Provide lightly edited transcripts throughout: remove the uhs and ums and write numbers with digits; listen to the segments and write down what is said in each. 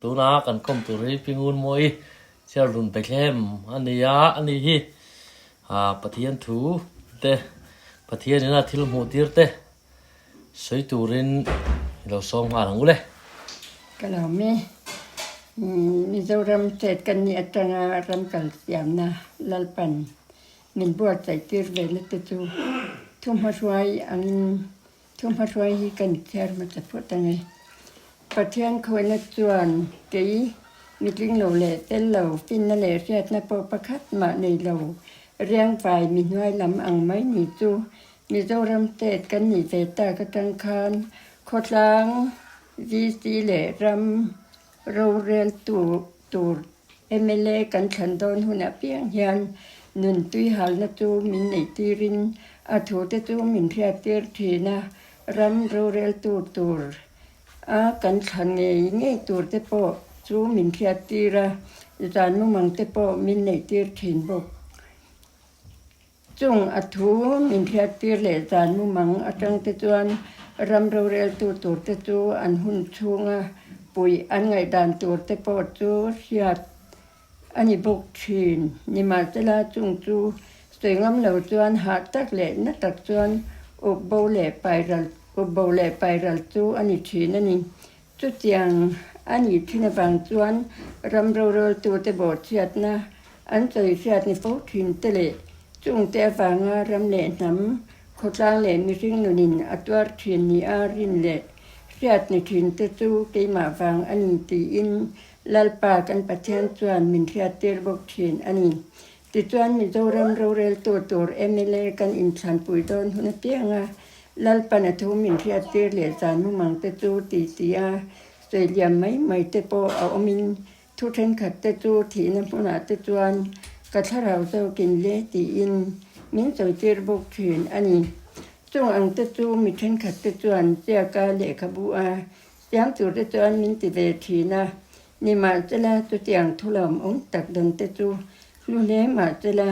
Tuna kan kawm tur hi Pi Ngunmawi Chiarhlun Bethlehem a ni a, ani hi Pathian thu te, Pathian ina thil hmuh tir te sawi turin i lo sawm nghal ang u le. Ka lo mi, Mizoram state kan nih atanga ram kal siamna Lalpan min buatsaih tir ve na te chu thuhmahruai angin Thuhmahruai hi kan chhiar hmasa phawt ang e. Pathian khawihna chuan kei mitling lo leh tel lo, finna leh hriatna pawh pakhat mah nei lo, riangvai mi hnuai lam ang mai ni chu Mizoram state kan nih ve tak atang khan khawtlang VC leh ram rorel tur mla kan thlan dawn hun apiang hian nun tuihalna chu min neihtirin a thute chu min hriattir thin a, ram roreltu tur a kan thlan ngei ngei tur te pawh chu min hriattir a, zan mumang te pawh min neihtir thin bawk. Chung a thu min hriattir leh zan mumang atang te chuan ram roreltu tur te chu an hun chhunga puih an ngaihdan tur te pawh chu hriat a ni bawk thin. Nimahsela chung chu sawi ngam lo chuan hah tak leh na tak chuan up bo leh pairal up bo leh pairal chu a ni thin a ni. Chutiang a nih thin avang chuan ram roreltute bawhchhiatna an sawi hriat ni fo thin te leh chungte avanga ram leh hnam, khawtlang leh mihring nunin a tuar thin ni a rin leh hriat ni thin te chu keimah vang a ni tiin Lalpa kan Pathian chuan min hriattir bawk thin a ni. Tichuan Mizoram roreltu tur mla kan inthlanpui dawn hun apianga Lalpan a thu min hriattir leh zan mumang te chu ti ti a sawi liam mai mai te pawh a awmin thu thenkhat te chu thihna hmunah te chuan ka thlarau zawkin le tiin min sawitir bawk thin a ni. Chung ang te chu mi thenkhat te chuan ziaka lehkhabu a siam tur te chuan min ti ve thin a. Nimahsela, chutiang thulawm awm tak dawn te chu hlu hle mahsela,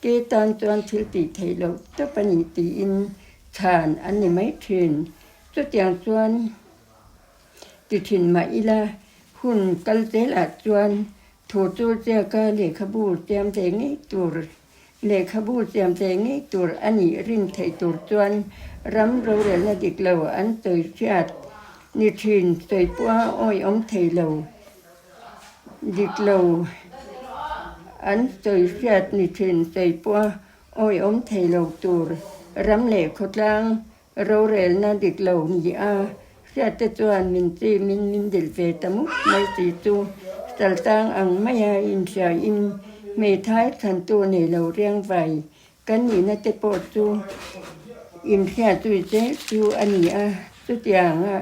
ke tan chuan thil tih theih loh tawp a ni tiin chhan an ni mai thin. Chutiang chuan ti thin mah ila, hun kal zelah chuan thu chu ziaka lehkhabu siam ve ngei tur, lehkhabu siam ve ngei tur a nih rin theih tur chuan ram rorelna dik lo an sawi hriat ni thin sawi pawha awihawm thei lo dik lo an sawi hriat ni thin sawi pawha awihawm thei lo tur ram leh khawtlang Rorelna dik lo ni a, hriatte chuan min chimin min dil ve ta mup mai si chu saltang ang maia inhriain hmeithai chhantu nei lo riang vai kan nihna te pawh chu inhriat zui zel chu a ni a. Chutianga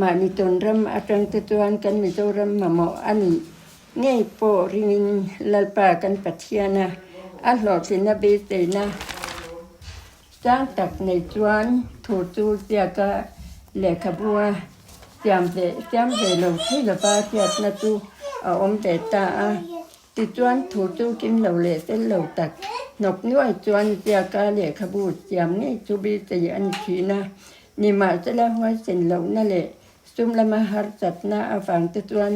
mahni tawnram atang te chuan kan Mizoram mamawh a nih ngei pawh ringin Lalpa kan Pathiana a hlawhtlinna beiseina Sang tak nei chuan thu chu ziaka lehkhabua siam ve siam ve lo thei lova hriatna chu a awm ve ta a. Tichuan thu chu kim lo leh fel lo tak hnawk nuai chuan ziaka lehkhabu siam ngei chu beisei a ni thin a. Nimahsela huaisen lohna leh sum lama harsatna avangte chuan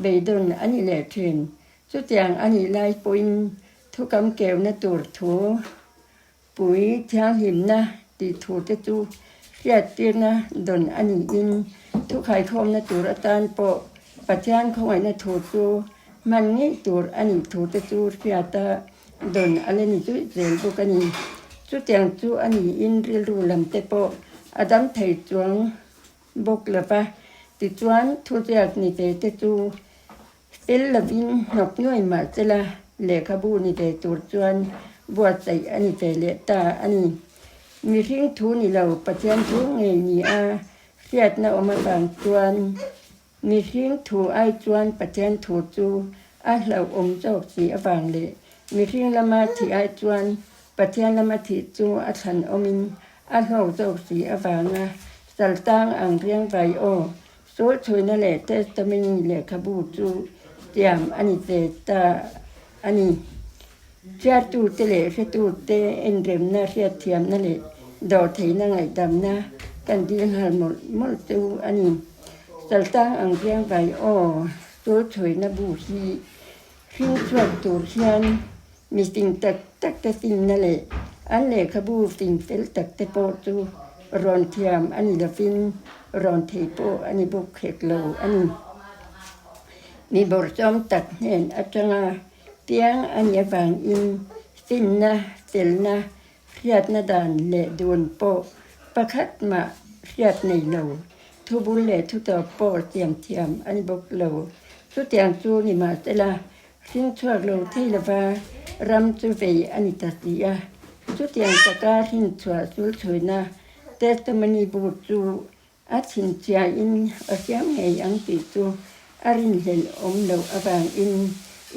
beidawn a ni leh thin. Chutiang a nih lai pawhin thukam keuna tur thu Pui thianghlimna tih thu te chu hriattirna dawn a niin thukhaikhawmna tur atan pawh Pathian khawngaihna thu chu hman ngei tur a nih thu te chu hriata dawn a la ni zuih zel bawk a ni. Chutiang chu a niin rilru lam te pawh a dam thei chuang bawk lo va, tichuan thuziak ni ve te chu Fel lovin hnawk nuai mah chela lehkhabu ni ve tur chuan buatsaih a ni ve leh ta a ni. Mihring thu ni lo Pathian thu ngei ni a hriatna awm avang chuan mihring thu ai chuan Pathian thu chu a hlauhawm zawk si avang leh mihring lama thih ai chuan Pathian lama thih chu a thlan awmin a hlawk zawk si avanga saltang ang riang vai aw Sawl chhuina leh Testameny lehkhabu chu tiam a ni ve ta a ni. Chhiartute leh hretute enremna, hriatthiamna leh dawrtheihna ngaihdamna kan dil nghal mawlh mawlh chu a ni. Saltang ang riang vai aw. Sulchhuina bu hi hring chhuak tur hian mi fing tak tak te finna leh an lehkhabu fing fel tak te pawh chu rawn thiam a ni lovin rawn thei pawh a ni bawk hek lo a ni. Mi bawrhsawm tak hnen atanga piang a nih avangin finna, felna, Hriatna dan leh dun pawh pakhat mah hriat nei lo, thu bul leh thu tawp pawh siam thiam a ni bawk lo. Chutiang chu ni mahsela, hring chhuak lo thei lova ram chu vei a ni ta si a. Chutiang taka hrin chhuah sulchhuina testimony bu chu A chhinchhiahin a siam ngei ang tih chu a rinhlelh awm loh avangin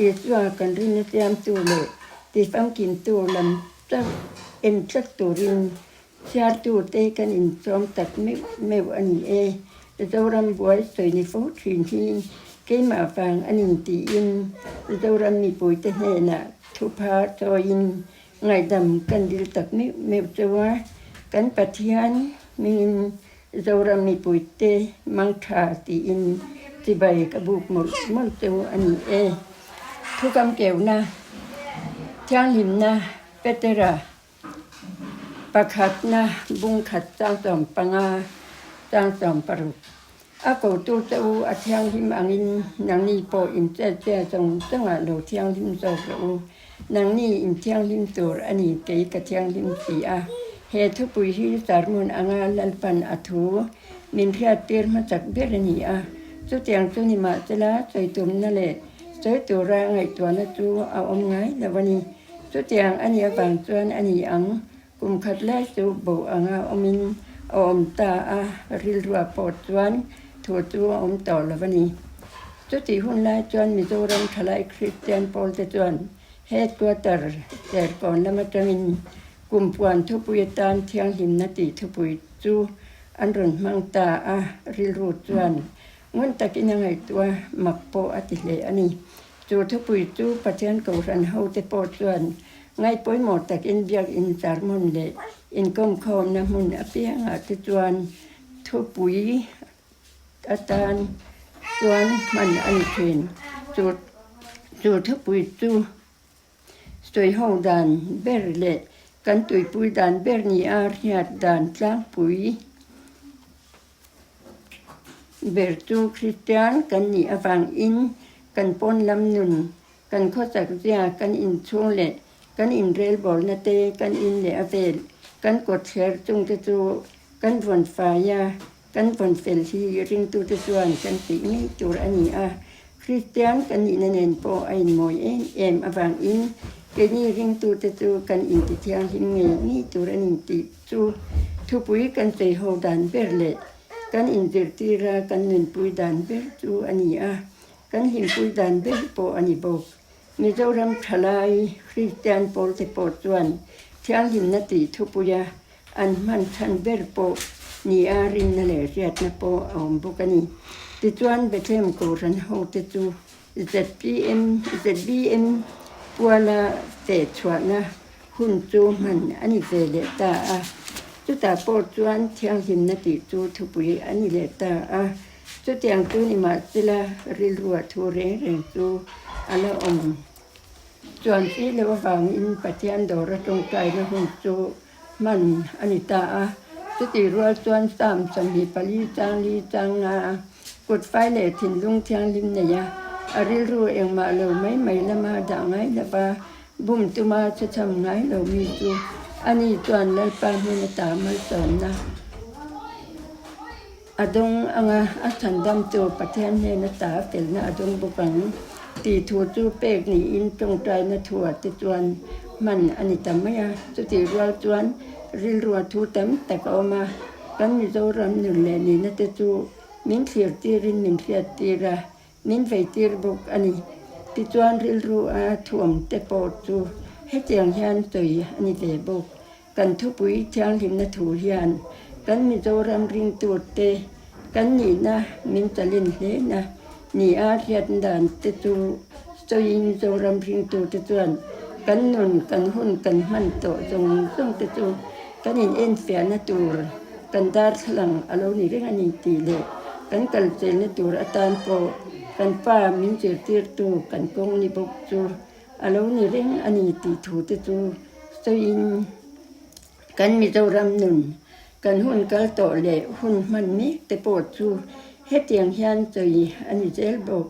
Isua kan rinna siamtu leh tifamkimtu lam chauh en tlat turin chhiartute kan inchawm tak meuh meuh a ni e. Zoram buai sawi ni fo thin hi keimah vang a ni tiin Zoram mipuite hnenah thupha chawiin Ngaihdam kan dil tak meuh meuh chauh a, kan Pathian hmingin Zoram mipuite mangtha tiin chibai ka buk mawlh mawlh chauh a ni e. Thukam keuhna, thianghlimna, Petera pakhatna bungkhat changchawm panga changchawm paruk. A kotu che u a thianghlim angin nangni pawh in chetchia zawng zawngah lo thianghlim zawk rawh u. Nangni in thianghlim tur a ni kei ka thianghlim si a. He thupui hi sermon anga Lalpan a thu min hriattir hmasak ber a ni a. Chutiang chu nimahsela sawi tumna leh sawi tura ngaihtuahna chu a awm ngai lo a ni. Chutiang a nih avang chuan a ni ang Kum khat lai chu bo anga awmin a awm ta a, rilrua pawh chuan thu chu a awm tawh lo a ni. Chutih hun lai chuan Mizoram Thalai Kristian pawlte chuan Headquarter Serkawn lam atangin kum puan thupui atan thianghlimna tih thupui chu an rawn hmang ta a, rilru chuan ngun takin a ngaihtuah mak pawh a ti hle a ni. Chu thupui chu Pathian Kohhran hote pawh chuan Ngaih pawimawh takin biakinn sermon leh inkawmkhawmna hmun apiangah te chuan thupui atan chuan hman a ni thin. Chu chu thupui chu sawiho dan ber leh kan tuipui dan ber nia hriat dan tlangpui ber chu Kristian kan nih avangin kan pawn lam nun Kan khawsak zia, kan inchhung leh kan inrelbawlna te, kan in leh a vel, kan kawtthler chung te chu kan vawn fai a, kan vawn fel hi ringtute chuan kan tih ngei tur a ni a. Kristian kan nihna nen pawh a inmawi em em avangin keini ringtute chu kan intithianghlim ngei ngei tur a ni tih chu thupui kan cheiho dan ber leh kan inzirtira kan nunpui dan ber chu a ni a. Kan hlimpui dan ber pawh a ni bawk. Mizoram thalai Kristian pawlte pawh chuan thianghlimna tih thupuia an hman chhan ber pawh nia rinna leh hriatna pawh a awm bawk a ni. Tichuan Bethlehem Kohhran hote chu zpm, ZBM, puala feh chhuahna hun chu hman a ni ve leh ta a. Chutah pawh chuan thianghlimna tih chu thupui a ni leh ta a. Chutiang chu ni mahsela rilrua thu reng reng chu a la awm. Chuan si lo avangin Pathian dawra tawngtaina hun chu hman a ni ta a. Chutih rual chuan Psalm 24 chang li chang nga a kut fai leh thinlung thianghlim nei a, a rilru engmah lo mai mai lama dah ngai lova bum tuma chhechham ngai lo mi chu ani chuan Lalpa hmun ata malsawmna A dawng anga a chhandamtu Pathian hnena ta felna a dawng bawk ang tih thu chu pek niin tawngtaina thuah te chuan hman a ni ta mai a. Chutih rual chuan rilrua thu tam tak a awm a, kan Mizoram nun leh nihna te chu min thlir tirin min hriat tir a, min vei tir bawk a ni. Tichuan rilru a thuam te pawh chu hetiang hian sawi a ni ve bawk. Kan thupui thianghlimna thu hian kan Mizoram ringtute kan nihna min chalin hlena ni a hriat dan te chu sawiin Mizoram ringtute chuan kan nun kan hun kan hman tawh zawng zawng te chu kan inenfiahna tur kan darthlalang a lo ni reng a ni tih leh kan kalchelna tur atan pawh. kan Pa min zirtirtu kan kawng ni bawk chu a lo ni reng a ni tih thu te chu sawiin kan Mizoram nun kan hun kal tawh leh hun hman mek te pawh chu hetiang hian sawi a ni zel bawk.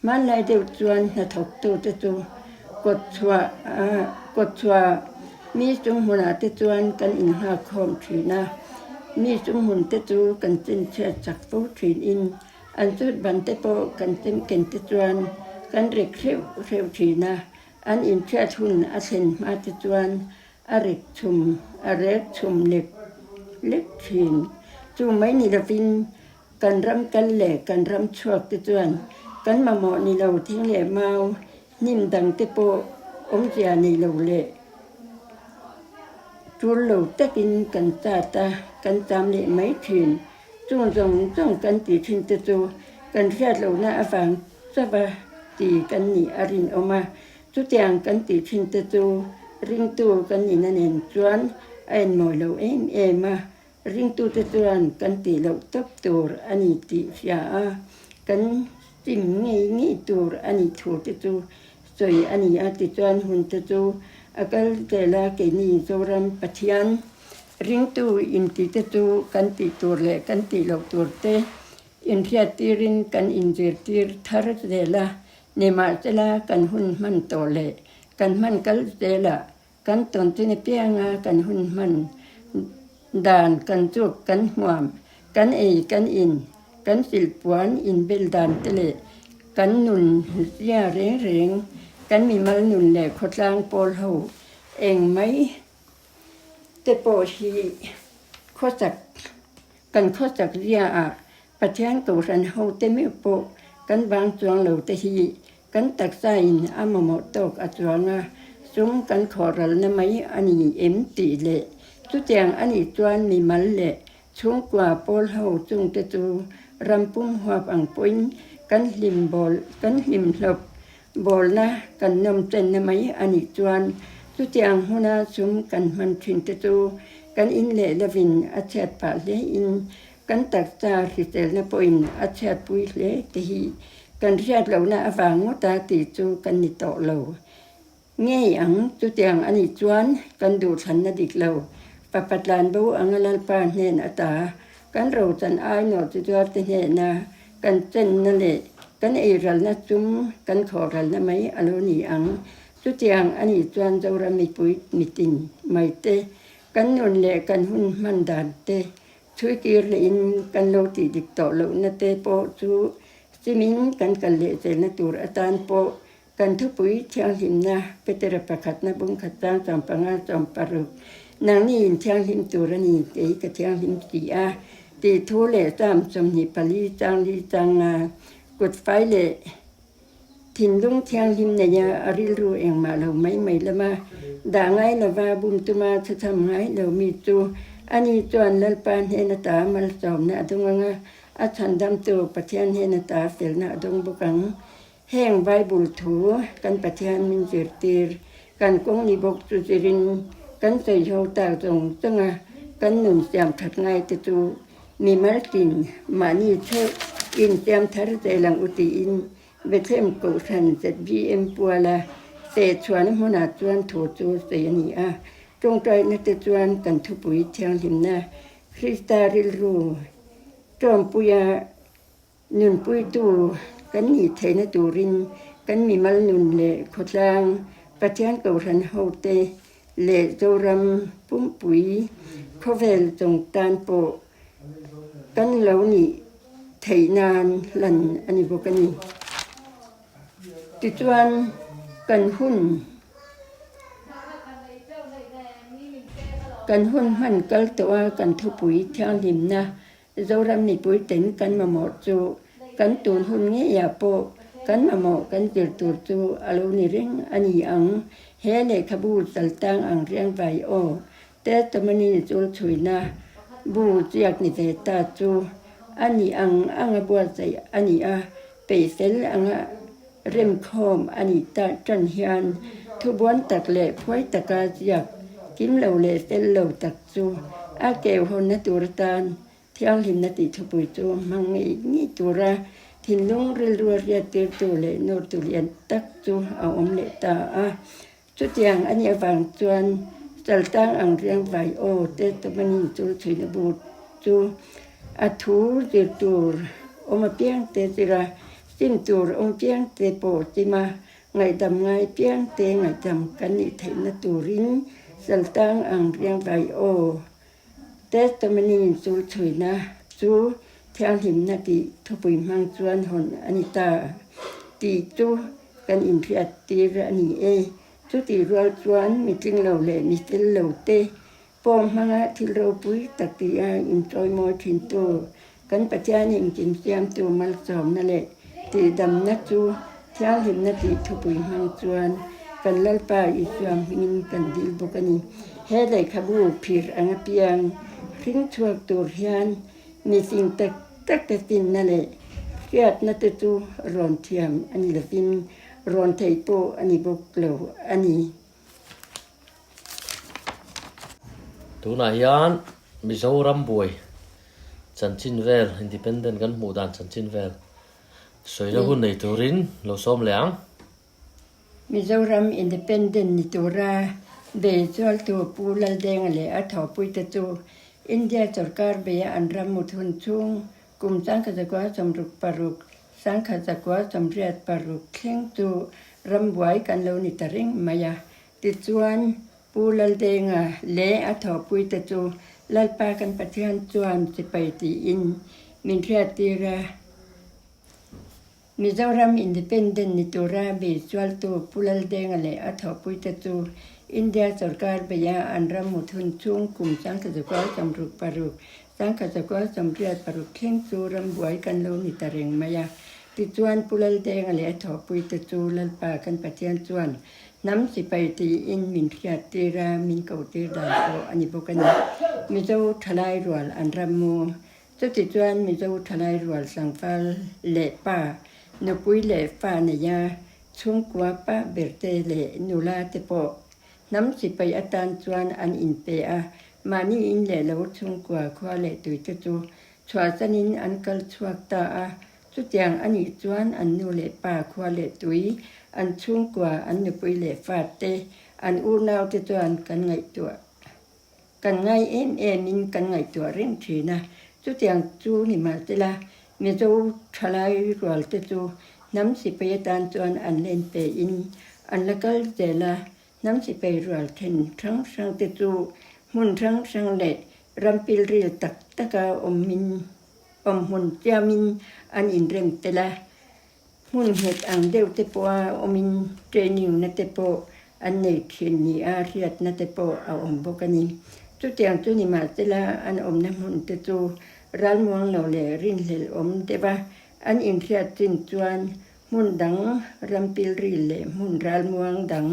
Hmanlai deuh chuan hnathawktute chu kawtchhuah kawtchhuah mi chung hmunah te chuan kan innghak khawm thin a, mi chung hmun te chu kan chinchhiat chak fo thinin an chut ban te pawh kan chemken te chuan kan rek hreuh hreuh thin a, an inchhiat hun a thlen hma te chuan a rek chhum a rek chhum lek lek thin. Chu mai ni lovin Kan ram kal leh kan ram chhuak te chuan kan mamawh ni lo thing leh mau hnim dang te pawh awmzia nei lo leh tul lo takin kan chat a, kan cham leh mai thin. Chung zawng zawng kan tih thin te chu kan hriat lohna avang chauha ti kan nih a rinawm a, chutiang kan tih thin te chu ringtu kan nihna nen chuan a enmawi lo em em a. Ringtute chuan kan tih loh tawp tur a ni tih hria a, kan chim ngei ngei tur a nih thu te chu sawi a ni a. Tichuan hun te chu a kal zel a, keini Zoram Pathian ringtu intih te chu kan tih tur leh kan tih loh tur te inhriattirin kan inzirtir thar zel a, nimahsela kan hun hman tawh leh kan hman kal zelah Kan tawn chin apianga kan hun hman dan, kan chuk, kan hmuam, kan ei, kan in, kan silhpuan inbel dan te leh kan nun zia reng reng, kan mimal nun leh khawtlang pawl ho eng mai te pawh hi khawsak kan khawsak zia ah Pathian Kohhran ho te meuh pawh kan vang chuang lo te hi Kan taksain a mamawh tawk a chuang a, sum kan khawhralna mai a ni em tih leh chutiang a nih chuan mimal leh chhungkua pawl ho chungte chu ram pum huap ang pawhin kan hlim bawl kan hlim hlawp bawlna kan nawm chenna mai a nih chuan chutiang hmuna sum kan hman thin te chu kan in leh lovin a chhiat pah hle in Kan taksa hriselna pawhin a chhiatpui hle te hi kan hriat lohna avang ngawta tih chu kan ni tawh lo ngei ang. Chutiang a nih chuan kan duhthlanna dik lo fapa tlanbo anga Lalpa hnen ata kan rochan ai nawh chu zuarte hnena kan chenna leh kan eiralna chum kan khawhralna mai a lo ni ang. Chutiang a nih chuan Zoram mipui mitin mai te kan nun leh kan hun hman dan te Chhuitir lehin kan lo tih dik tawh lohna te pawh chu chimin kan kal leh zelna tur atan pawh kan thupui thianghlimna Petera pakhatna bungkhat chang 15 16 Nangni in thianghlim tur a ni kei ka thianghlim ti a tih thu leh Psalm 24 chang li chang nga kut fai leh Thinlung thianghlim neia a rilru engmah lo mai mai lama dah ngai lova bum tuma chhachham ngai lo mi chu ani chuan Lalpa hnen ata malsawmna a dawng ang a, a chhandamtu Pathian hnen ata felna a dawng bawk ang. Heng Bible thu kan Pathian min zirtir kan kawng ni bawk chu zirin kan sawiho tak zawng zawng a, kan nun siam that ngai te chu Mi Martin, mahni theuh insiam thar zel ang u tiin Bethlehem Kohhran ZBM puala sehchhuahna hmunah chuan thu chu sawi a ni a. Tawngtaina te chuan kan thupui thianghlimna Krista rilru tawmpuia Nunpuitu kan nih theihna turin kan mimal nun leh khawtlang, Pathian Kohhran hote leh Zoram pumpui khawvel chung tan pawh kan lo nih theih nan hlan a ni bawk a ni. Tichuan kan hun kan hun hman kal tawh a kan thupui thianghlimna Zoram mipui ten kan mamawh chu kan tun hun ngeiah pawh kan mamawh kan zir tur chu a lo ni reng a ni ang. He lehkhabu chaltang ang riang vai aw testimony chul chhuina bu chiak ni ve ta chu a ni ang anga buatsaih a ni a, peihfel anga remkhawm a nih ta tan hian thubuan tak leh phuai taka ziak kim lo leh fel lo tak chu a keu hawnna tur atan thianghlimna tih thupui chu hmang ngei ngei tura. Thinlung rilru a hriattirtu leh nawrtu lian tak chu a awm leh ta a. Chutiang a nih avang chuan Chaltang ang riang vai aw te Tawmanin chul chhuina bu chu a thu zir tur awm apiang te zir a, sim tur awm piang te pawh sim a, ngaihdam ngai piang te ngaihdam kan nih theihna turin Chaltang ang riang vai aw Testimony chu chhuina chu thianghlimna tih thupui hmang chuan hawn a ni ta tih chu kan inhriat tir a ni e. Chutih rual chuan mitling lo leh mitel lo te pawh hmanga thil ropui tak tia inchawimawi thintu kan Pathian engkim siamtu malsawmna leh tihdamna chu thianghlimna tih thupui hmang chuan kan Lalpa Isua hmingin kan dil bawk a ni. He lehkhabu phir ang apiang hring chhuak tur hian mihring tak tak te finna leh hriatna te chu rawn thiam a ni lovin rawn theih pawh a ni bawk lo a ni. Tunah hian Mizoram buai chanchin vel, Independent kan hmuh dan chanchin vel sawina hun nei turin lo sawm leh ang. Mizoram Independent ni tura bei chualtu Pu Laldenga leh a thawhpuite chu India sorkar beia an ram mut hun chhung kum 1966 1986 thleng chu rambuai kan lo ni ta reng mai a. Tichuan, Pu Laldenga leh a thawhpuite chu Lalpa kan Pathian chuan sipai tiin min hriattir a. Mizoram Independent ni tura beisualtu Pu Laldenga leh a thawhpuite chu India sorkar beia an ram mut hun chhung kum 1966, 1986 thleng chu rambuai kan lo ni ta reng mai a. Tichuan, Pu Laldenga leh a thawhpuite chu Lalpa kan Pathian chuan hnam sipai tiin min hriattir a, min kohtir dan pawh a ni bawk a ni. Mizo thalai rual an ram mu. Chutichuan Mizo thalai rual tlangval leh pa, nupui leh fa neia chhungkua pa berte leh nula te pawh hnam sipai atan chuan an inpe a, mahni in leh lo chhungkua khua leh tuite chu chhuahsanin an kal chhuak ta a. Chutiang a nih chuan an nu leh pa khua leh tui, an chhungkua, an nupui leh fate, an unaute chuan kan ngaihtuah. Kan ngai em emin kan ngaihtuah reng thin a, chutiang chu ni mahsela Mizo thalai rualte chu hnam sipai atan chuan an len pein an la kal zel a, hnam sipai rual then hrang hrangte chu hmun hrang hrang leh ram pilril tak taka awmin awm hmun chiamin an inrem tel a. Hmun nghet ang deuh te pawha awmin training na te pawh an nei thin ni a, hriatna te pawh a awm bawk a ni. Chutiang chu ni mahsela an awmna hmun te chu ralmuang lo leh rinhlelh awm deuh a, an inhriat chin chuan hmun dang rampilril leh hmun ralmuang dang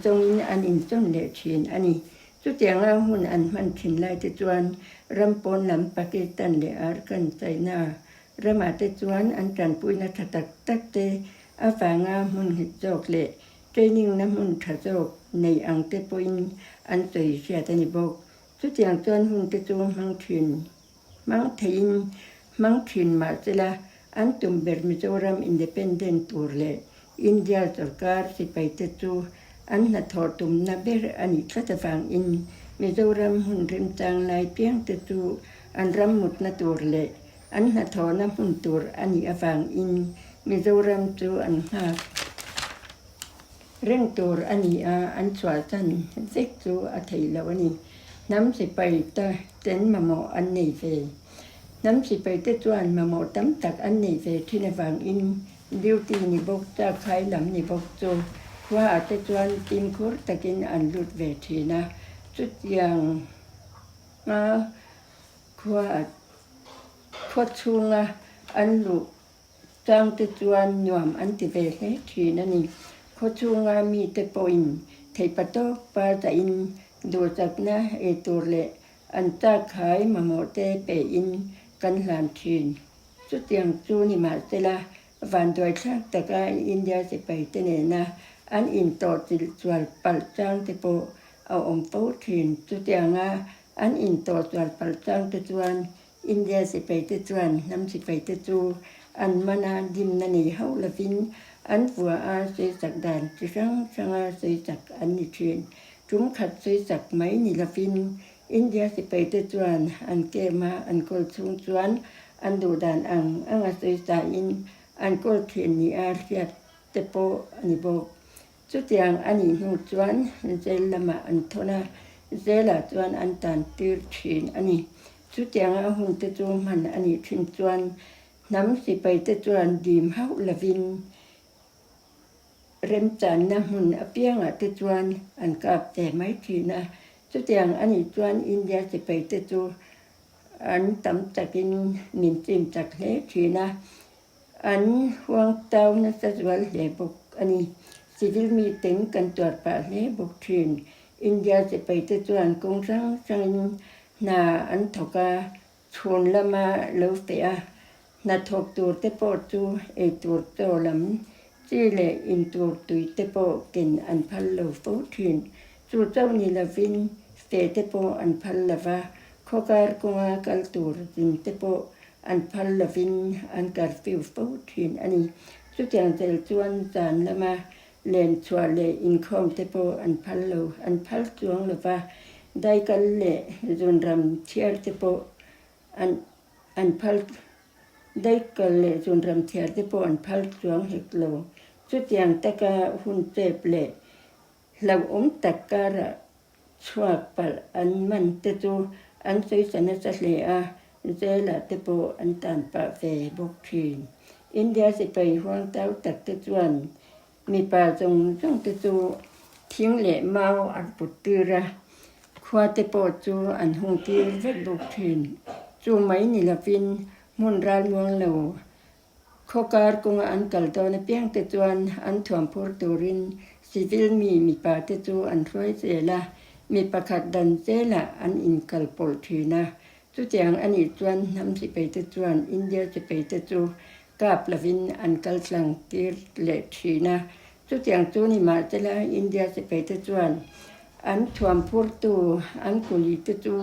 zawngin an insawn leh thin a ni. Chutianga hun an hman thin lai te chuan ram pawn lam Pakistan leh Arkan, China, Ramah te chuan an tanpuina tha tak tak te avanga hmun nghet zawk leh training na hmun tha zawk nei ang te pawhin an sawi hriat a ni bawk. Chutiang chuan hun te chu hmang thin hmang theiin hmang thin mahsela an tum ber Mizoram Independent tur leh India sorkar sipai te chu an hnathawh tumna ber a nih tlat avangin Mizoram hmun remchang lai piang te chu an ram mutna tur leh An hnathawhna hmun tur a nih avangin Mizoram chu an nghak reng tur a ni a, an chhuahsan vek chu a theih loh a ni. Hnam sipai te ten mamawh an nei ve. Hnam sipai te chuan mamawh tam tak an nei ve thin avangin duty ni bawk, chakhai lam ni bawk chu khuaah te chuan fimkhur takin an lut ve thin a, chutiang a Khua khua chhunga an luh changte chuan nuam an ti ve hle thin a ni. Khua chhunga mite pawhin theihpa tawk par dahin duhsakna ei tur leh an chakkhai mamawhte pehin kan hlan thin. Chutiang chu ni mahsela vanduaithlak taka India sipaite nena an intawhchilh chual palh changte pawh a awm fo thin. Chutianga An intawh chual palh chang te chuan India sipai te chuan hnam sipai te chu an man a, dimna nei hauh lovin an vua a, sawisak dan chi hrang hranga sawisak an ni thin. Tum khat sawisak mai ni lovin India sipaite chuan an camp a an kawl chhung chuan an duh dan ang anga sawisain an kawl thin nia hriat te pawh a ni bawk. Chutiang a nih hnu chuan jail lamah an thawn a, jail-ah chuan an tan tir thin a ni. Chutianga hun te chu hman a nih thin chuan hnam sipai te chuan dim hauh lovin remchanna hmun apiangah te chuan an kap ve mai thin a. Chutiang a nih chuan India sipai te chu an tam takin min chim chak hle thin a. An huang tau nasa zual hle bawk a ni. Civil mi teng kan tuar pah hle bawk thin. India sipaite chuan kawng hrang hrangin hna an thawk a, chhun lama lo feh a, hna thawk tur te pawh chu ei tur chaw lam chi leh in tur tui te pawh ken an phal lo fo thin. Chu chauh ni lovin feh te pawh an phal lo va, khawkar kawnga kal tur zin te pawh an phal lovin an curfew fo thin a ni. Chutiang zel chuan zan lama len chhuah leh inkhawm te pawh an phal lo, an phal chuang lo va, daikal leh zunram chhiar te pawh an an phal daikal leh zunram chhiar te pawh an phal chuang hek lo. Chutiang taka hun chep leh hlauhawm tak karah Chhuak palh an man te chu an sawi nasa hle a, jail-ah te pawh an tan pah ve bawk thin. India sipai huang tau tak te chuan mipa zawng zawng te chu thing leh mau an put tir a, khua te pawh chu an hung tir vek bawk thin. Chu mai ni lovin hmun ralmuang lo Khawkar kawnga an kal dawn apiang te chuan an thuamphur turin civil mi mipa te chu an hruai zel a, mi pakhat dan zelah an inkal pawlh thin a. Chutiang a nih chuan hnam sipai te chuan India sipai te chu kap lovin an kal tlang tir leh thin a. Chutiang chu ni mahsela India sipai te chuan an thuamphurtu an kuli te chu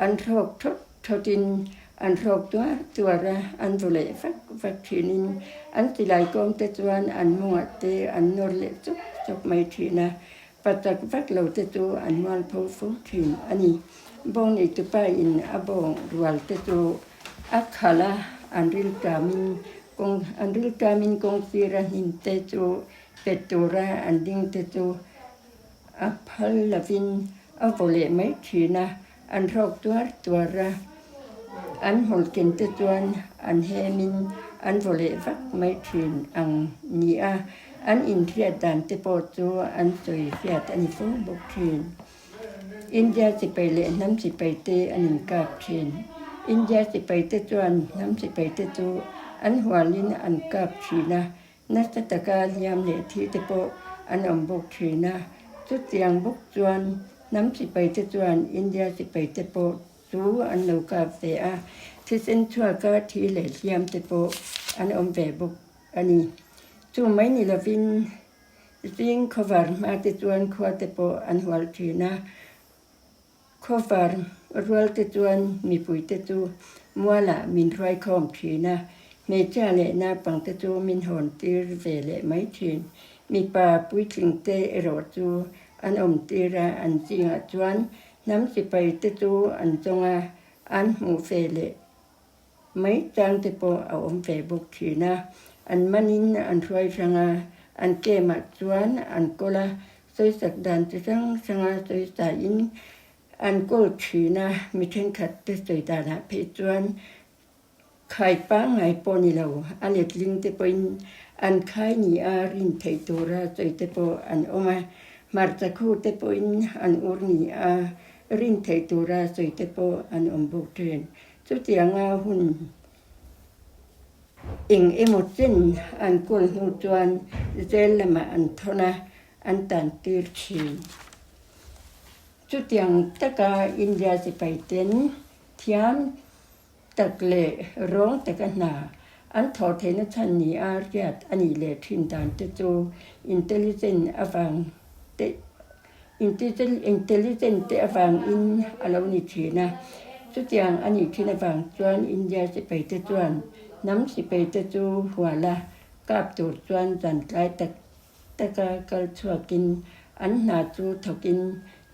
an thlawk thawt Thawtin an hlawk tuar tuar a, an vaw leh vak vak thinin an silai kawm te chuan an mawngah te an nawr leh chawk chawk mai thin a, pa chak vak lo te chu an mual pho fo thin a ni. Bawng neitupa in a bawng rual te chu a khalh a, an riltamin kawng an riltamin kawng sira hnim te chu pet tura an ding te chu a phal lovin a vaw leh mai thin a. An hrawk tuar tuar a, an hmulkin te chuan an hemin an vaw leh vak mai thin ang ni a, an inhriat dan te pawh chu an sawi hriat a ni fo bawk thin. India sipai leh hnam sipai te an inkap thin. India sipai te chuan hnam sipai te chu an hualin an kap thin a, Nasa taka hliam leh thi te pawh an awm bawk thin a, chutiang bawk chuan hnam sipai te chuan India sipai te pawh chu an lo kap ve a, thisen chhuaka thi leh hliam te pawh an awm ve bawk a ni. Chu mai ni lovin zing khawvar hma te chuan khua te pawh an hual thin a, Khawvar rual te chuan mipui te chu mualah min hruai khawm thin a, hmeichhia leh naupang te chu min hawn tir ve leh mai thin. Mipa puitling te erawh chu an awm tir a, an zingah chuan hnam sipai te chu an zawng a, an hmuh ve leh mai chang te pawh a awm ve bawk thin a, an manin an hruai hrang a, an kemah chuan an kawl a, sawisak dan chi hrang hranga sawisain an kawl thin a, mi thenkhat te sawi danah phei chuan khai pangngai pawh ni lo, a letling te pawhin an khai ni a rin theih tura sawi te pawh an awm a, hmarcha khu te pawhin an ur ni a rin theih tura sawi te pawh an awm bawk thin. Chutianga hun eng emaw chen an kawl hnu chuan jail lamah an thawn a, an tan tir thin. Chutiang taka India sipai ten thiam tak leh rawng taka hna an thawh theihna chhan ni a riat a nih leh thin dan te chu intelligent avang te Intelligent te avangin a lo ni thin a, chutiang a nih thin avang chuan India sipai te chuan Hnam sipai te chu huala kap tur chuan zan tlai tak taka kal chhuakin an hna chu thawkin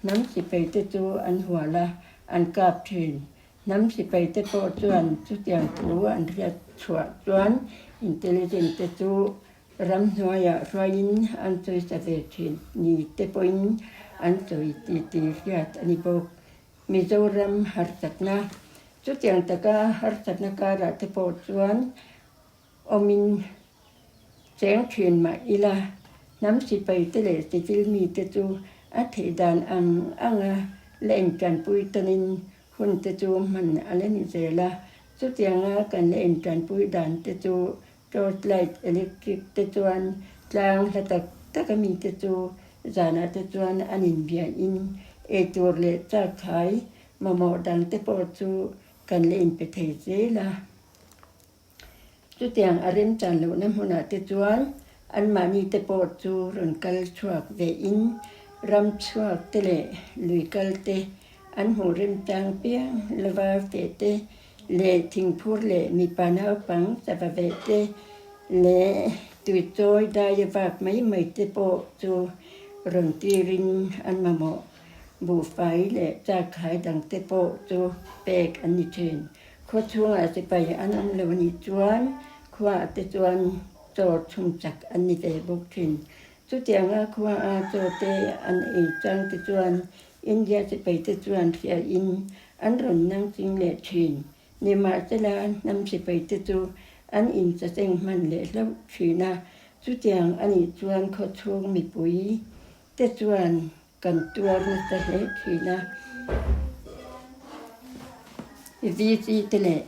hnam sipai te chu an hual a, an kap thin. Hnam sipai te pawh chuan chutiang thu an hriat chhuah chuan intelligence te chu ramhnuaiah hruaiin an sawisa ve thin ni te pawhin an sawi ti tih hriat a ni bawk. Mizoram harsatna chutiang taka harsatna karah te pawh chuan awmin Cheng thin mah ila, hnam sipai te leh civil mite chu a theih dan ang anga la intanpui tawnin hun te chu hman a la ni zel a. Chutianga kan la intanpui dan te chu torch light electric te chuan tlang hla tak taka mite chu zanah te chuan an inbiahin eitur leh chakkhai mamawh dang te pawh chu kan la inpe thei zel a. Chutiang a remchan lohna hmunah te chuan anmahni te pawh chu rawn kal chhuak vein ram chhuak te leh lui kal te an hmuh remchang piang lova feh te leh thingphur leh mipa naupang sava veh te leh tuichawi daia vak mai mai te pawh chu rawn tirin an mamawh buhfai leh chakkhai dang te pawh chu pek an ni thin. Khaw chhungah sipai an awm lo nih chuan khuaah te chuan chaw chhum chak an ni ve bawk thin. Chutianga khua a chaw te an ei chang te chuan India sipai te chuan hriain an rawn nang ching leh thin. Nimahsela hnam sipai te chu an inchacheng hman leh hlauh thin a, chutiang a nih chuan khaw chhung mipui te chuan Kan tuar nasa hle thin a. VC te leh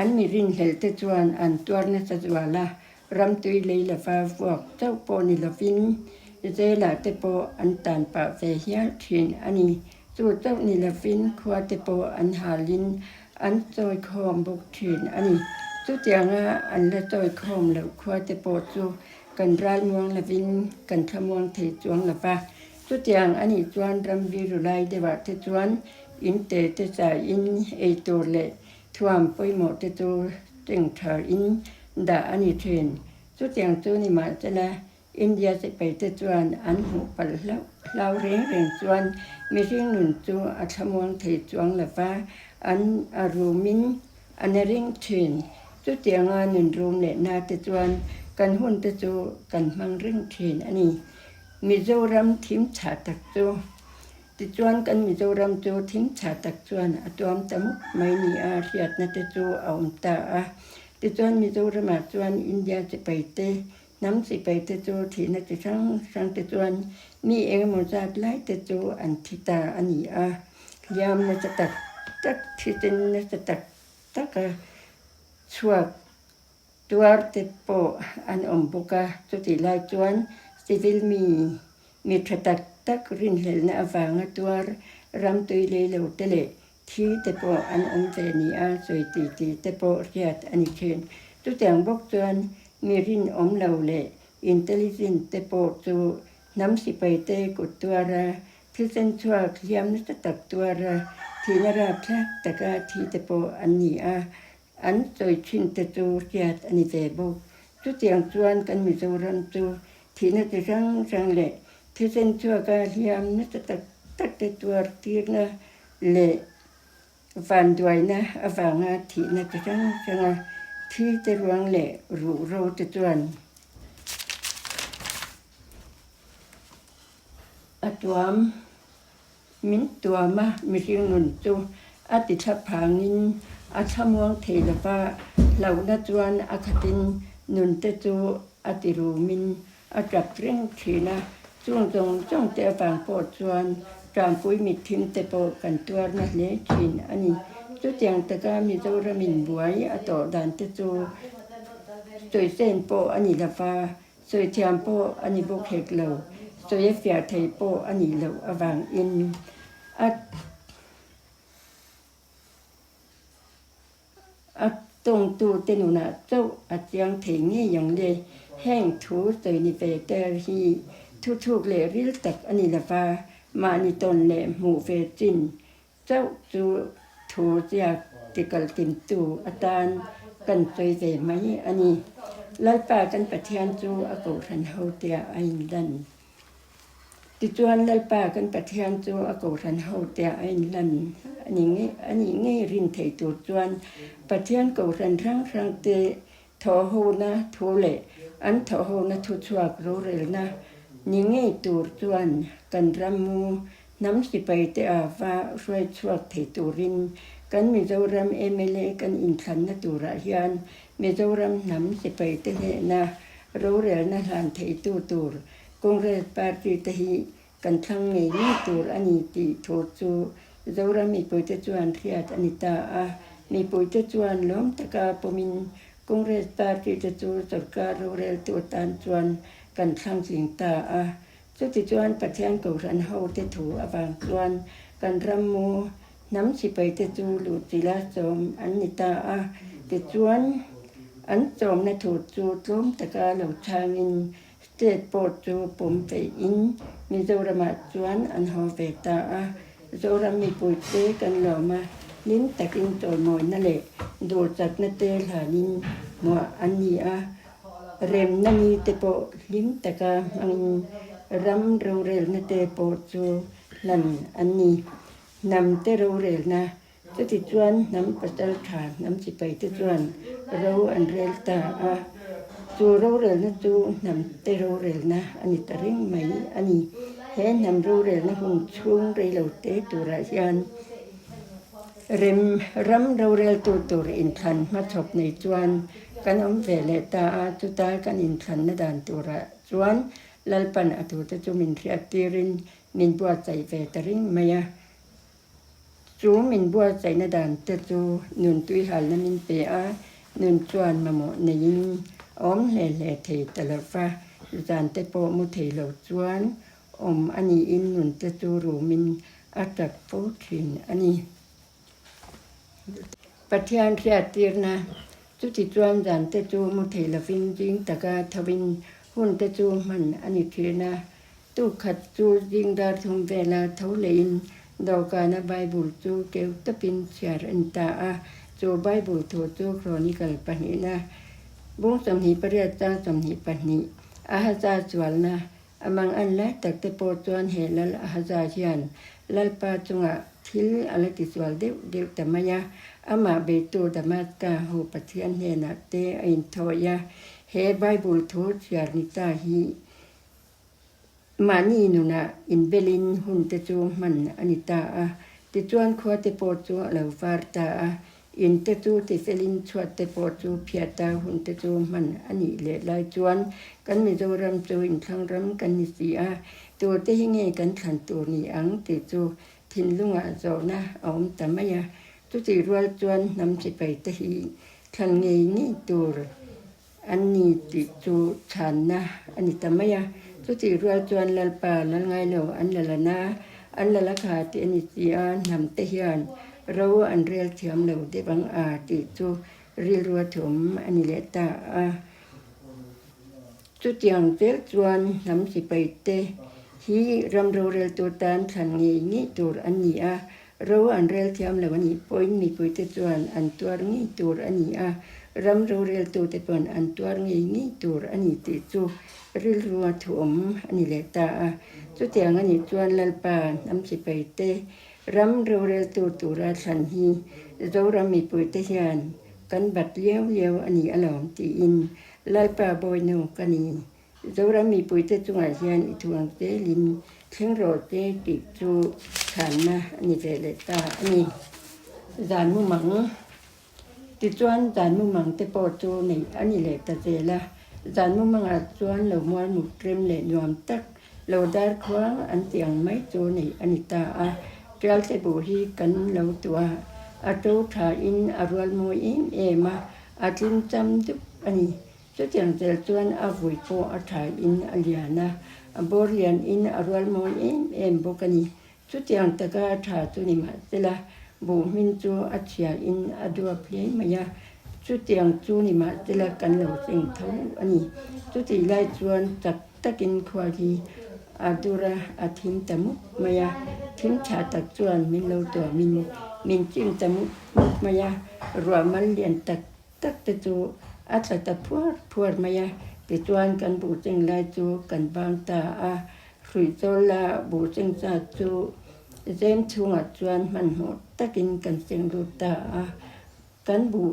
an mi rinhlelh te chuan an tuar nasa zual a, ramtui lei lova vuak chauh pawh ni lovin Zela te pawh an tan pah ve hial thin a ni. Chu chauh ni lovin khua te pawh an halin an chawi khawm bawk thin a ni. Chutianga an la chawi khawm loh khua te pawh chu Kan ral muang lovin kan thla muang thei chuang lo va, chutiang a nih chuan ram viru lai deuhah te chuan in te te chaiin ei tur leh thuam pawimawh te chu teng tharin dah a ni thin. Chutiang chu ni mahsela India sipai te chuan an hmuh palh hlauh hlau reng reng chuan mihring nun chu a thla muang thei chuang lo va, an a rumin A na ring thin. Chutianga nun rum leh na te chuan kan hun te chu kan hmang ring thin a ni. Mizoram thim chhah tak chu. Tichuan kan Mizoram chu thim chhah tak chuan a tuam ta mup mai ni a hriatna te chu a awm ta a. Tichuan Mizoramah chuan India sipai te, hnam sipai te chu thihna chi hrang hrang te chuan mi engemaw zat lai te chu an thi ta a ni a. Hliam nasa tak tak thisen nasa tak taka chhuak tuar te pawh an awm bawk a, chutih lai chuan civil mi mi tha tak tak rinhlelhna avanga tuar ram tui lei lo te leh thi te pawh an awm ve ni a sawi ti tih te pawh hriat a ni thin. Chutiang bawk chuan mi rinawm lo leh intelligent te pawh chu hnam sipai te kut tuara Thisen chhuak hliam nasa tak tuara thihna rapthlak taka thi te pawh an ni a, an sawi thin te chu hriat a ni ve bawk. Chutiang chuan kan Mizoram chu thihna chi hrang hrang leh thisen chhuaka hliam nasa tak tak te tuar tirna leh vanduaina avanga thihna chi hrang hranga thi te ruang leh ruhro te chuan A tuam, min tuam a, mihring nun chu a ti thla phangin a thlamuang thei lo va, hlauhna chuan a khatin nun te chu a ti rumin a tap reng thin a. Chung zawng zawng te avang pawh chuan Ṭampui mitthim te pawh kan tuarna hle thin a ni. Chutiang taka Mizoramin buai a tawh dan te chu sawisên pawh a ni lo va, Sawi thiam pawh a ni bawk hek lo, sawi a fiah thei pawh a nih loh avangin a a tawngtute nunah chauh a chiang thei ngei ang le. Heng thu sawi ni ve ter hi thuthluk leh ril tak a ni lova, mahni tawn leh hmuh ve chin chauh chu thu ziak tikal kimtu atan. kan sawi ve mai a ni. Lalpa kan Pathian chu a kohhran ho tia a inlan. Tichuan Lalpa kan Pathian chu a kohhran ho tia a inlan a ni ngei a nih ngei rin theih tur chuan Pathian kohhran hrang hrang te thawhhona thu leh an thawhhona thuchhuak rorelna ni ngei tur chuan kan rammu Hnam sipai te a va hruai chhuak thei turin kan Mizoram mla kan inthlanna turah hian Mizoram hnam sipai te hnehna rorelna hlan theitu tur Congress party te hi kan thlang ngei ngei tur a ni tih thu chu Zoram mipuite chuan hriat a ni ta a. Mipuite chuan lawm taka pawmin Congress party te chu sorkar roreltu atan chuan kan thlang tling ta a. Chutichuan Pathian Kohhran hote thu avang chuan kan rammu hnam sipaite chu luhchilha chawm an ni ta a. Tichuan, an chawmna thu chu tlawm taka lo chhangin state pawh chu pawm feihin Mizoramah chuan an haw ve ta a. Zoram mipuite kan lawm a, hlim takin chawimawina leh duhchakna te hlanin hmuah an ni a. Remna ni te pawh hlim taka hmangin ram rorelna te pawh chu hlan an ni. Hnam te rorelna, chuti chuan hnam pasal tha hnam sipai te chuan ro an rel ta a, chu rorelna chu hnam te rorelna a ni ta reng mai a ni. He hnam rorelna hun chhung reilo te turah hian rem ram roreltu tur inthlan hmachhawp nei chuan Kan awm ve leh ta a, chuta kan inthlanna dan turah chuan Lalpan a tute chu min hriat tirin min buatsaih ve ta ring mai a. Chu min buatsaihna dan te chu nun tuihalna min pe a, nun chuan mamawh neiin a awm hle hle thei ta lo va, zan te pawh mu thei lo chuan awm a niin nun te chu rumin a tap fo thin a ni. Pathian hriattirna, Chuti chuan zante chu mu thei lovin zing taka thovin hunte chu hman a ni thin a. Tukkhat chu zing dar thum vela tho leiin dawhkana Bible chu keu tawpin chhiar a ni ta a. Chu Bible thu chu Chronicle pahnihna bung 28 chang 22 Ahaza chualna A mang an lai tak te pawh chuan he Lal Ahaza hian Lalpa chungah thil a la tisual deuh deuh ta mai a, amah beitu Damaska ho Pathian hnenah te a inthawi a, he Bible thu chhiar ni ta hi mahni nunah inbelin hun te chu hman a ni ta a, tichuan khua te pawh chu a lo var ta a, In te chu tifelin chhuat te pawh chu phiata hun te chu hman a nih leh lai chuan kan Mizoram chu inthlang ram kan ni si a, tur te hi nge kan thlan tur ni ang tih chu thinlungah zawhna a awm ta mai a. Chutih rual chuan hnam sipai te hi thlan ngei ngei tur an ni tih chu chhanna a ni ta mai a. Chutih rual chuan Lalpa lal ngai lo an la la na, an la la kha tih a ni si a, hnam te hian ro an rel thiam lo deuh ang a tih chu rilrua thum a ni leh ta a. Chutiang zel chuan hnam sipai te hi ram roreltu tan thlan ngei ngei tur an ni a, Ro an rel thiam lo a nih pawhin mipuite chuan an tuar ngei tur a ni a, ram roreltute pawn an tuar ngei ngei tur a ni tih chu rilrua thuawm a ni leh ta a. Chutiang a nih chuan Lalpa hnam sipaite ram roreltu tura thlan hi Zoram mipuite hian kan bat liau liau a ni alawm tiin Lalpa bawinu ka ni. Zoram mipuite chungah hian i thuang telin thleng rawh te tih chu chhanna a ni ve leh ta a ni. Zan mumang Tichuan zan mumang te pawh chu neih a ni leh ta zel a. Zan mumangah chuan lo mual mut rem leh nuam tak lo dar khuang an tih ang mai chu neih a ni ta a. Tialte buh hi kan lo tuah a, a to thain a rual mawi em em a, a tling cham dup a ni. Chutiang tel chuan a vui pawh a thain a lian a, a bawr lianin a rual mawi em em bawk a ni. Chutiang taka a tha chu ni mahsela, buh hmin chu a chhiain a duap hle mai a, chutiang chu ni mahsela kan lo seng tho a ni. Chutih lai chuan chak takin khua hi a dur a, a thim ta mup mai a, thim tha tak chuan min lo tuamin min chim ta mup mup mai a, ruah mal lian tak. tak te chu a tla ta phuar phuar mai a. Tichuan kan buh cheng lai chu kan bang ta a, hruihchawl la buh cheng zat chu zem chhungah chuan hmanhmawh takin kan seng lut ta a. Kan buh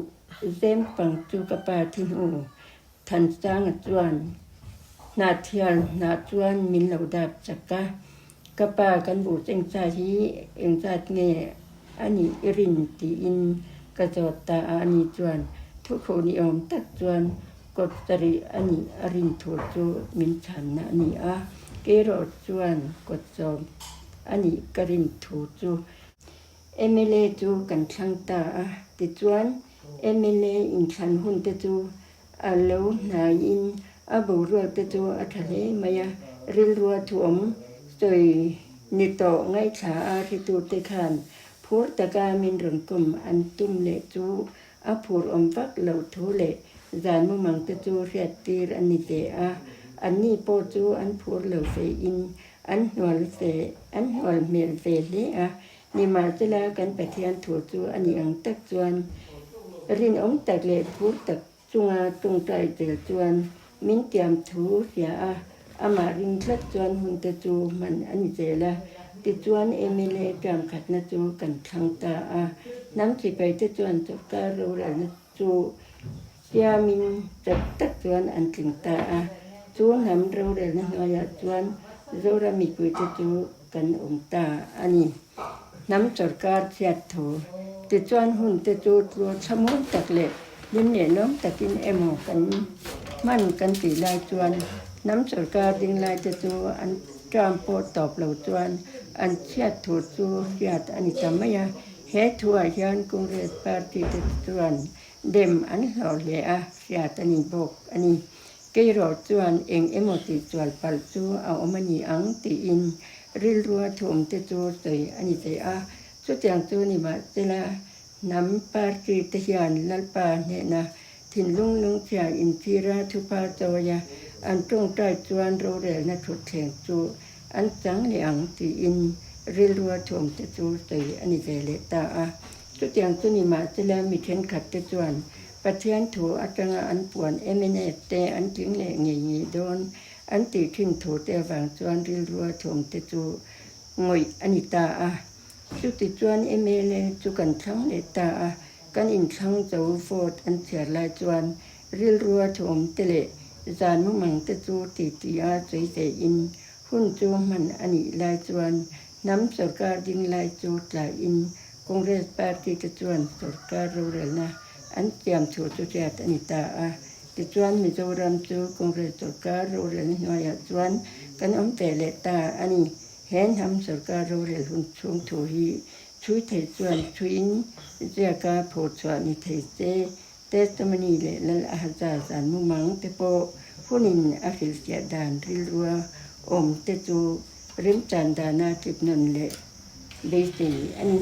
zem pang chu ka pa thi hnu Thansanga chuan Hnahthial hnah chuan min lo dap chak a, ka pa kan buh cheng cha hi engzat nge a nih i rin tiin ka zawt ta a, ani chuan thukhuh ni awm tak chuan kawt sarih a nih a rin thu chu min chhanna a ni a, kerawh chuan kawt sawm a nih ka rin thu chu Mla chu kan thlang ta a, tichuan mla inthlan hun te chu a lo hnaiin a boruak te chu a tha hle mai a, rilrua thuawm sawi ni tawh ngaihthla a hretute khan phur taka min rawn kawm an tum leh chu a phur awm vak loh thu leh zan mumang te chu hriattir a ni ve a, anni pawh chu an phur lo fein An hnual ve, an hnual hmel ve hle a, nimahsela kan Pathian thu chu a nih ang tak chuan rinawm tak leh phur tak chunga tawngtai tel chuan min tiam thu hria a, amah ring tlat chuan hunte chu hman a ni zel a. Tichuan mla term khatna chu kan thlang ta a, hnam sipaite chuan sawrkar rorelna chu Siamin chak tak chuan an tling ta a, chu hnam rorelna hnuaiah chuan Zoram mipuite chu kan awm ta a ni. Hnam sawrkar chhiat tho tichuan hunte chu tluar thlamuan tak leh hlim leh lawm takin emaw kan hman kan tih lai chuan hnam sawrkar ding laite chu an term pawh tawp lo chuan an chhiat thu chu hriat a ni ta mai a. He thuah hian Congress party te chuan Dem an hlawh hle a, hriat a ni bawk a ni. Keiraw chuan eng emaw tih chual palh chu a awm a ni ang tiin rilrua thuawmte chu sawi a ni thei a. Chutiang chu ni mahsela hnam party te hian Lalpa hnehna thinlung lungchhia inchira thupa chawia an tawngtai chuan rorelna thutthleng chu an chang leh ang tiin rilrua thuawmte chu sawi a ni ve leh ta a. Chutiang chu ni mahsela mi thenkhat te chuan Pathian thu atanga an puan mnf te an tling leh ngei ngei dawn an tih thin thu te avang chuan rilrua thawm te chu ngawih a ni ta a. Chuti chuan mla chu kan thlang leh ta a, kan inthlang zo vote an chhiar lai chuan rilrua thawm te leh zan mumang te chu titi a sawi ve in hun chu hman a nih lai chuan Hnam sorkar ding lai chu tlaiin Congress party te chuan sorkar rorelna an siam thu chu hriat a ni ta a. Tichuan Mizoram chu Congress sorkar rorelna hnuaiah chuan kan awm ve leh ta a ni. He hnam sorkar rorel hun chhung thu hi chhui thei chuan chhuiin ziaka phochhuah ni thei se Testimony leh Lal Ahaza zan mumang te pawh hunin a hrilhfiah dan rilrua awm te chu remchan dana tlip nawn leh beisei a ni.